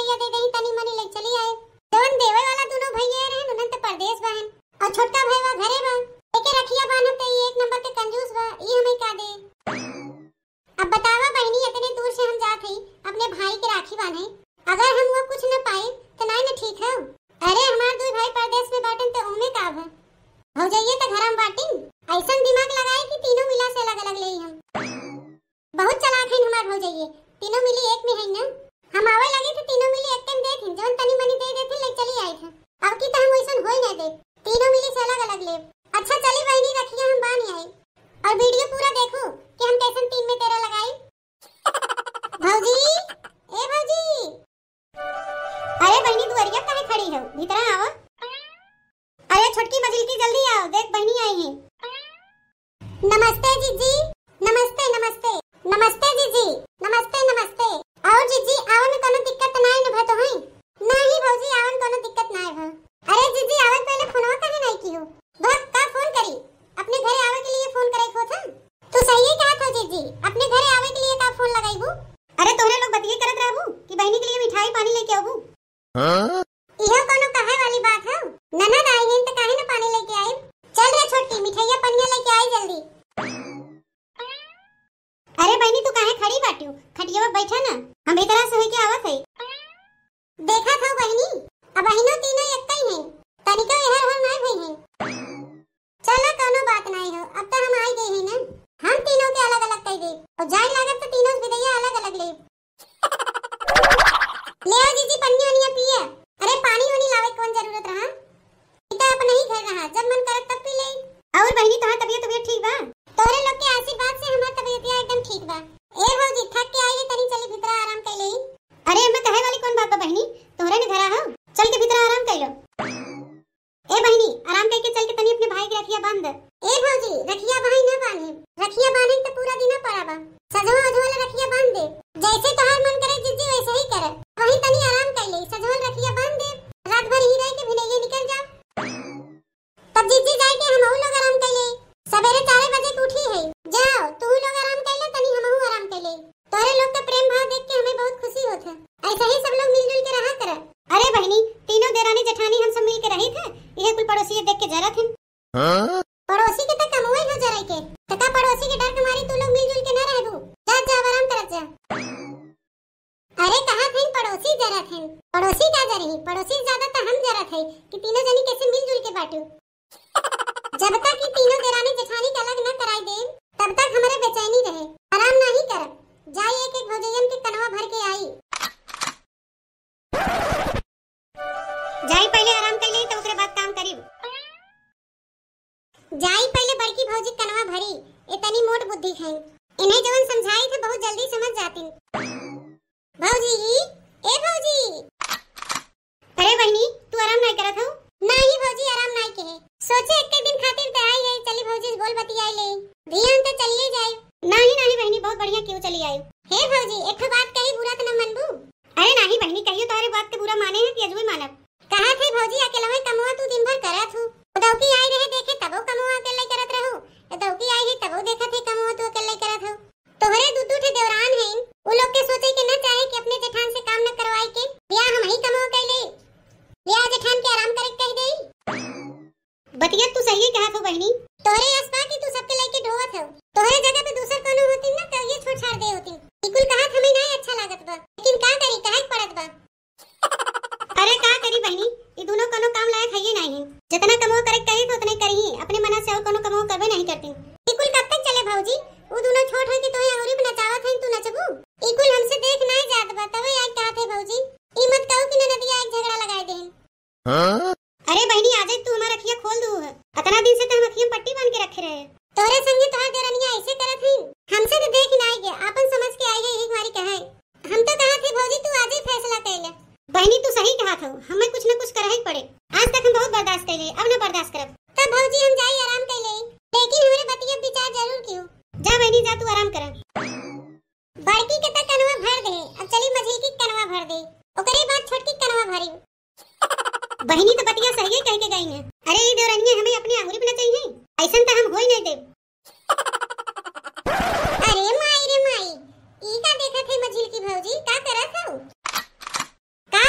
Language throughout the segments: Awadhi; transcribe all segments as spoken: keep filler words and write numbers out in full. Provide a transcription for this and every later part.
रुपया दे देही, तनी मनी ले चली आए। जवन देवे वाला दुनो भैया रहन, उन्हन त परदेस बा हन। और छोटका भैया घरे बा। एके रखिया बान्हब त ई एक नंबर के कंजूस बा, ई हमें का दे। अब बतावा बहिनी, इतने दूर से हम जात हई अपने भाई के राखी बांधे, अगर हम वो कुछ न पाई त नाई न ठीक है। अरे हमार दुई भाई परदेस में बाटन त ओमे का भा? भौजइये त घर में बाटिन, ऐसन दिमाग लगाए कि तीनों मिला से अलग अलग लेई हम। बहुत चालाक हईन हमार भौजइये, तीनों मिली एक में हईन ना। हम आवे लगे त तीनों मिली एक में देथिन, जवन तनी मनी दे देथिन, ले चली आए थे। अब की त हम वैसन होई ना दे, तीनों मिली से अलग अलग लेब। अच्छा चली बहिनी, रखिया हम बांध आई और वीडियो पूरा देखू कि हम कैसन तीन में तेरह लगाई। भौजी, ए भौजी। अरे बहिनी, दुआरिया काहे खड़ी हो? भीतरा आवा। अरे छोटकी मझिलकी, जल्दी आओ, देख बहिनी आई है। नमस्ते जीजी। नमस्ते, नमस्ते। नमस्ते जीजी। नमस्ते, नमस्ते। और जीजी, आवे में कोनो दिक्कत नाई न भा तो है? नहीं भौजी, आवे में कोनो दिक्कत नाई भा। अरे जीजी, आवे पहले फोनवा काहे नाई की हो? भा का फोन करी? अपने घरे आवे के लिए फोन करे को था। तू सही कहा था जीजी, अपने घरे आवे के लिए का फोन लगाईबू? अरे तोहरे लोग बतिये करत रहबू कि बहिनी के लिए मिठाई पानी लेके आबू? हाँ? इहो कोनो कहे वाली बात है? ननद आई हैं त काहे न पानी लेके आई? चल रे छोटी, मिठाइया पनिया लेके आई जल्दी। अरे बहिनी, तू काहे खड़ी बाटियो? खटिया पे बैठा ना, हम भीतरा से होके आवत है। देखा था बहिनी, अब बहिनो तीनों एक ही हैं, तनिको एहर हर नाई भई हैं। चला, कोनो बात नाई हो, अब तो हम आई गई ही ना। हम तीनों के अलग-अलग कई देब। और जाए लागत तो तीनों से बिदैया अलग-अलग लेब। ले आओ जीजी, पनिया वनिया पिया। अरे, पानी वानी लावे कौन जरूरत रहा? ई तो अपने ही घर रहा, जब मन करत तब पी ले। और बहिनी, तोहार तबियत, तबियत ठीक बा? तोहरे लोग के आशीर्वाद से हमार तबियतिया एकदम ठीक बा। ए भौजी, थक के आई है, तनी चली भीतरा आराम कर ले। अरे, एमे कहे वाली कौन बात बा बहिनी? तोहरे ने घरा हो, चल के भीतरा आराम कर लो। ए बहिनी, आराम करके चल के तनी अपने भाई के रखिया बांध दे। ए भौजी, रखिया भाई ना बांधे, रखिया बांधे तो पूरा दिन पड़ा बा। सजवा उजवा ले रखिया बांध दे, जैसे तोहार मन करे जिज्जी वैसे ही करे। वही तनी आराम कर ले, सजवा ले रखिया बांध दे, रात भर ही रह के भिनैये निकल जा। तब जिज्जी जाए के हमहू लोग आराम कर ले, सवेरे चार बजे के उठी है। जाओ, तू लोग आराम कर ले, तनी हमहू आराम कर ले। तोहरे लोग के प्रेम भाव देख के हमें बहुत खुशी होत है। ऐसे ही सब लोग मिलजुल के रहा कर। अरे बहिनी, तीनों देरानी जेठानी हम सब मिल के रही थे, इहे कुल पड़ोसी देख के जरत हैं। हाँ? पड़ोसी के तो कमवे हो जरे के, तो का पड़ोसी के डर के मारी तू लोग मिलजुल के ना रहबू? जा, जा, आराम करत जा। अरे कहा थे पड़ोसी जरत हैं, पड़ोसी का जरही, पड़ोसी से ज्यादा तो हम जरत है कि तीनों जनी कैसे मिलजुल के बाटू। जब तक ई तीनों देरानी जेठानी के अलग न कराई देब, तब तक हमरे बेचैनी रहे। आराम नाही करब। जाई एक एक भौजैयन के कनवा भर के आई। जाई पहले आराम कर ले, तो ओकरे बाद काम करी। जाई पहले बड़की भौजी कनवा भरी, इतनी मोट बुद्धि खाई। इन्हें जवन समझाई थे बहुत जल्दी समझ जाती। भौजी, ए भौजी। अरे बहिनी, तू आराम नाई करत हऊ? नाही भौजी, आराम नाई केहे। सोचे एक्के दिन खातिर त आई है, चली भौजी से बोल बतियाई ले। धियान त चलिए जाए। नाही, नाही बहिनी, बहुत बढ़िया कियो चली आई। हे भौजी, एक ठो बात कही, बुरा त न मनबू? अरे नाही बहिनी, कहियो तोहरे बात के बुरा माने है कि अजुए मानब? कहा थे भौजी, अकेलवे कमवा तू दिन भर करत हू। दौकी आई रहे देखे तबो कमवा अकेले करत रहू। दौकी आई है तबो देखत है कमवा तू अकेले करत हऊ। तोहरे दू दू ठे देवरान हैं, उ लोग के सोचे के न चाहे कि अपने जेठान से काम न करवाए के, या हम ही कमवा कर ले, या जेठान के आराम करे के कह दे। बतिया तू सही कहत हो बहिनी। तोहरे आस बा कि तू सबके लेके ढोवत हो, तोहरे जगह पे दूसर कोनो होती ना तो ये छोड़ छाड़ दे होती। ई कुल कहत हमें नहीं अच्छा लागत बा, लेकिन का करी, कहे के पड़त बा। अरे का करी बहिनी, ई दोनों कोनो काम लायक है ही नहीं। जितना कमवा करे के कही तो उतने करी ही, अपने मना से और कोनो कमवा करबे नहीं करती। ई कुल कब तक चले भौजी? उ दोनों छोट है कि तोहे अंगुरी पे नचावत है, तू नचबू? ई कुल हमसे देख नहीं जात बा, तबे आज कहत है भौजी। ई मत कहू कि ननदिया एक झगड़ा लगाए देन। हाँ? अरे बहिनी, आज तू हमार अखिया खोल दू है। अतना दिन से तो हम अखिया में पट्टी बांध के रखे रहे। तोरे संगे तोहार देरनिया ऐसे करत है, हमसे तो देख नहीं गया, आपन समझ के आई है, एक बारी कहे। हम तो कहा थे भौजी तू आज ही फैसला कर ले। बहिनी तू सही कहा था, हमें कुछ न कुछ करही पड़े। आज तक हम बहुत बर्दाश्त कर ले, अब न बर्दाश्त करब। तब भौजी हम जाई आराम कर ले, लेकिन हमरे बतिया विचार जरूर कियो। जा बहिनी जा तू आराम कर। बड़की के त कनवा भर दे, अब चली मझिलकी के कनवा भर दे, ओकरे बाद छोटकी के कनवा भरी। बहिनी त बतिया सही कह के गई है। अरे ई देवरनिया हमें अपनी आंगुरी पे नचाई है, ऐसन त हम होई नहीं देब। अरे माई रे माई, ई का देखत है मझिलकी भौजी, का करत हऊ? का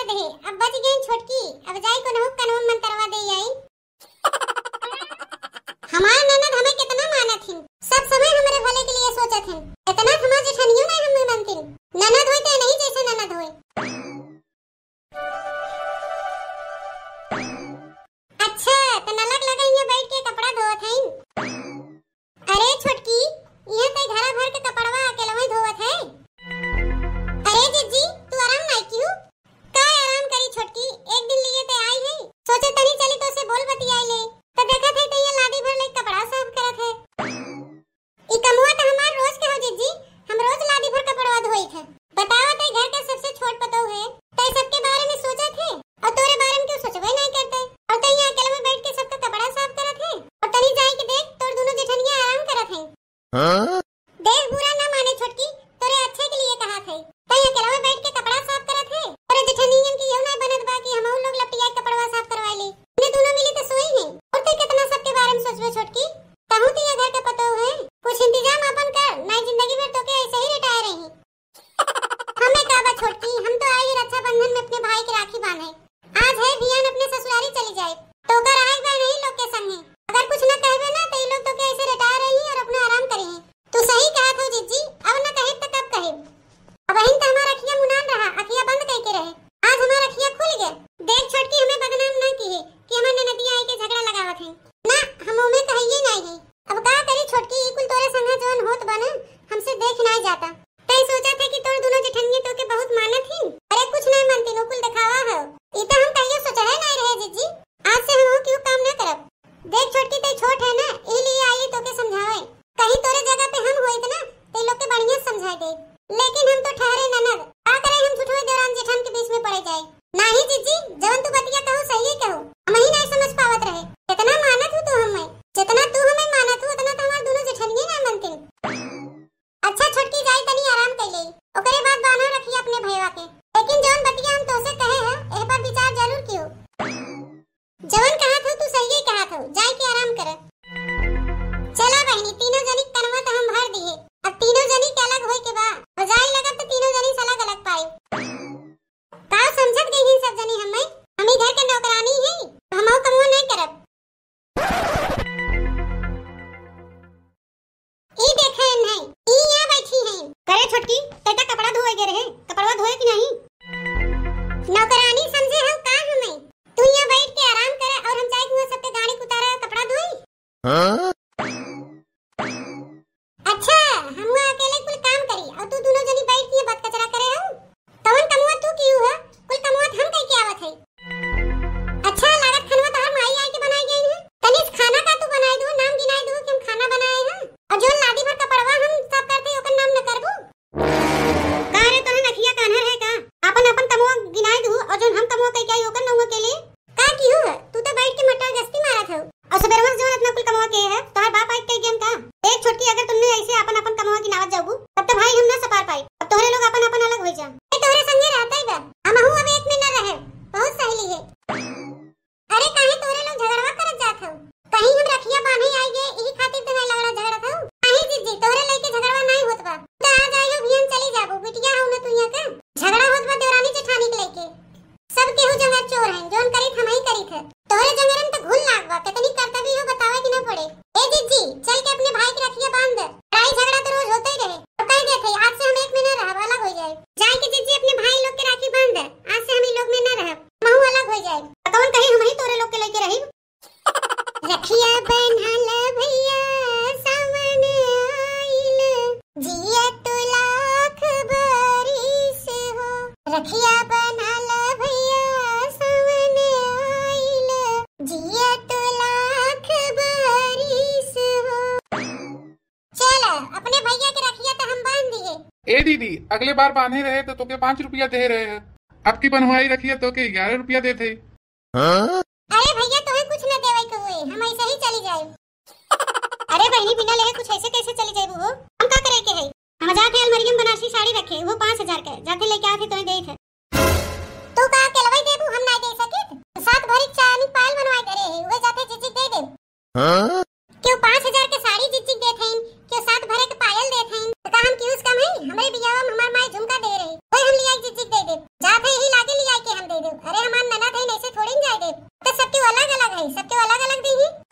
दे, अब बच गई छोटकी, अब जाई कोनो कनवा मंतरवा दे आई। हमार ननद हमें कितना मानत हिन, सब समय हमरे भले के लिए सोचत हिन। इतना हमार जेठनियो ना हमें मानतिन। ननद होई तो नहीं जैसे ननद होई। अच्छा, तो नलक लगा यहाँ बैठ के कपड़ा धोवत हईन। अरे छोटकी, यहाँ तो घरा भर के कपड़वा अकेलवे धोवत है। अरे जिज्जी, तू आराम नाई किहू? का आराम करी छोटकी, एक दिन लिए ते आई है, सोचे तनी चली तो से बोल बतियाई ले। तो देखत है तो ये लादी भर ले कपड़ा साफ करत है। ई कमुआ तो हमार रोज के हो जिज्जी, हम रोज लादी भर कपड़वा धोई थे। बतावा, ते घर के सबसे छोट पतोह है, ते सबके बारे में सोचत है और तोरे बारे में क्यों सोचबे नहीं करते? और ते यहाँ अकेले में बैठ के सबका कपड़ा साफ करत है और तनी जाई के देख, तोर दोनों जेठनिया आराम करत है। हाँ? देख, बुरा ना माने छोटकी, तोरे अच्छे के लिए कहा थे। ते अकेलवा बैठ के कपड़ा साफ करत है, तोरे जेठनियन के यहू ना बनत बा कि हमहू लोग लपटिया के कपड़वा साफ करवा ली। उन्हें दोनों मिली तो सोई है। और ते कितना सबके बारे में सोचबे छोटकी, तहू तो ये घर के पतोह है। कुछ इंतजाम अपन कर, नहीं जिंदगी भर तोके ऐसे ही रिटायर रही। हमें का बा छोटकी, हम तो आई रक्षाबंधन में अपने भाई के राखी बांधे। आज है बिहान अपने ससुरारी चली जाए, तो का रहे बा नहीं लोग के संगे। अगर कुछ ना कहबे ना तो ये लोग तोके ऐसे रिटायर रही और अपना आराम करी। तू सही कहत हो जिज्जी, अब न कहिब त कब कहिब। अबहिन त हमार अखिया मुनान रहा, अखिया बंद कइके रहे। आज हमार अखिया खुल गया। देख छोटकी, हमें बदनाम ना किहे कि हमार ननदिया आई के झगड़ा लगावत है। ना, हम ओमे कहइये नाई है। अब का करी छोटकी, ई कुल तोरे संगे जौन होत बा ना, हमसे देख नाई जाता। तई सोचत है कि तोर दोनों जेठनिये तोके बहुत मानत हिन। अरे कुछ नाई मानतिन, उ कुल देखावा हो। ई त हम कहियो सोचहे नाई रहे जिज्जी। आज से हम क्यों काम ना करब। देख छोटकी, तई छोट है ना, ई लिए आई तोके समझावे। कहीं तोरे जगह पे हम होइत ना, ते लोग के बढ़िया समझाई दे। लेकिन हम तो ठहरे ननद, का करे हम झूठो देवरान जेठान के बीच में पड़े जाए। नाही जिज्जी, जवन तू बतिया कहू सही कहू, हम ही नहीं समझ पावत रहे। कितना मानत हूँ तू हमें, जितना तू हमें मानत हूँ उतना तो हमार दोनों जेठनिये ना मानतिन। अच्छा छोटकी, जाई तनी आराम कर ले, ओकरे बाद बान्हा रखिए अपने भैया के। लेकिन जवन बतिया हम तोसे कहे हैं, एह पर विचार जरूर कियो। जवन कहत हो तू सही कहत हो, जाए के आराम कर। चला बहिनी, तीनों जनी कनवा त हम भर दिए, अब तीनों जनी के अलग होए के बा। हो जाए लगत त तीनों जनी से अलग अलग पाई। का समझत गई हैं सब जनी हमें? हम ई घर के नौकरानी हैं, हम कमवा नहीं करब। ई देखे नहीं, ई यहाँ बैठी हैं। करे छोटकी, तै त कपड़ा धोए गए रहे, कपड़वा धोए कि नहीं? नौकरानी समझे हो का हमें? तू यहाँ बैठ के आराम करे और हम जाए हुआ सबके गाड़ी उतारे कपड़ा धोई। हाँ? अच्छा, हम अकेले कुल काम करी और तू दोनों जनी बैठ के बात कचरा करे हो? कौन कमवा तू किहू है? कुल कमवा त हम कह के आवत है। अच्छा, लागत खानवा तोहर माई आई के बनाई गई है। तनी से खाना का तू बनाई दू, नाम गिनाई दू कि हम खाना बनाए हैं। और जो लादी भर कपड़वा हम सब करते ओकर नाम न करबू? का रे, तोहन अखिया कान्हा है का? आपन आपन कमवा गिनाई दू और जो हम कमवा कह के आई ओकर नाम के लिए का किहू है? तू तो बैठ के मटर गश्ती मारत हो। और सुबेरवा से जवन इतना कुल कमवा के है, तोहार बाप आइके कह गयन का? देख छोटकी, अगर तुमने ऐसे आपन आपन कमवा गिनावत जाबू, तब तो भाई हम ना सपार पाई। अब तोहरे लोग आपन आपन अलग हो जा। ए, तोहरे संगे रहता ही बा। हमहू अब एक में ना रहे। बहुत सहेली है। अरे काहे तोहरे लोग झगड़वा करत जात हो? कहीं हम रखिया बांधे आई गए, यही खातिर तो नहीं लग रहा झगड़त हो। काहे जिज्जी, तोहरे लइके झगड़वा नहीं होत बा। तो आ जाइयो, बिहान चली जाबू, बिटिया हो ना तू यहाँ का। झगड़ा होत बा देवरानी जेठानी के लइके। सब केहू जंगर चोर हैं, जौन करित हम ही करित है। तोहरे जंगरन त घुन लाग बा, कितनी करतबी हो बतावे कि न पड़े। ए जिज्जी, चल के अपने भाई के रखिया बांध दे। लड़ाई झगड़ा तो रोज होते ही रहे। और कह देते, आज से हम एक में न रहब, अलग हो जाए। जाए के जिज्जी अपने भाई लोग के राखी बांध दे, आज से हम ई लोग में न रहब, हमहू अलग हो जाए। कौन कही हम ही तोरे लोग के लेके रही? रखिया बन्हल भैया सावन आइल, जिया तू लाख बरिस हो। रखिया बन्हल भैया सावन आइल, जिया तू लाख बरिस हो। चल, अपने भैया के रखिया तो हम बांध दिए। ए दीदी, अगले बार बांधे रहे तो तोके पाँच रुपया दे रहे हैं, अब की बनवाई रखिया तोके ग्यारह रुपया देते। हाँ? अरे भैया, तोहे कुछ न देवे के हुए, हम ऐसे ही चली जाए। अरे बहनी, बिना लेहे कुछ ऐसे कैसे चली जाए हो? हम का करे के है? हम जाते अलमारिया में बनारसी साड़ी रखे, वो पाँच हजार के, जाते लेके आते तोहे देत है। तू का अकेलवे देबू, हम ना दे सकित? सात भरी चांदी पायल बनवाए धरे है, उहे जाते जिज्जी दे दे। हाँ? क्यों पाँच हजार के साड़ी जिज्जी देत हईन, क्यों सात भरे के पायल देत हईन, तो का हम क्यूस कम है? हमरे बियाह में हमार माई झुमका दे रही, वही हम लिया जिज्जी दे दे। जाते ही लागे लिया के हम दे दे। अलग अलग है, सबके अलग अलग देही।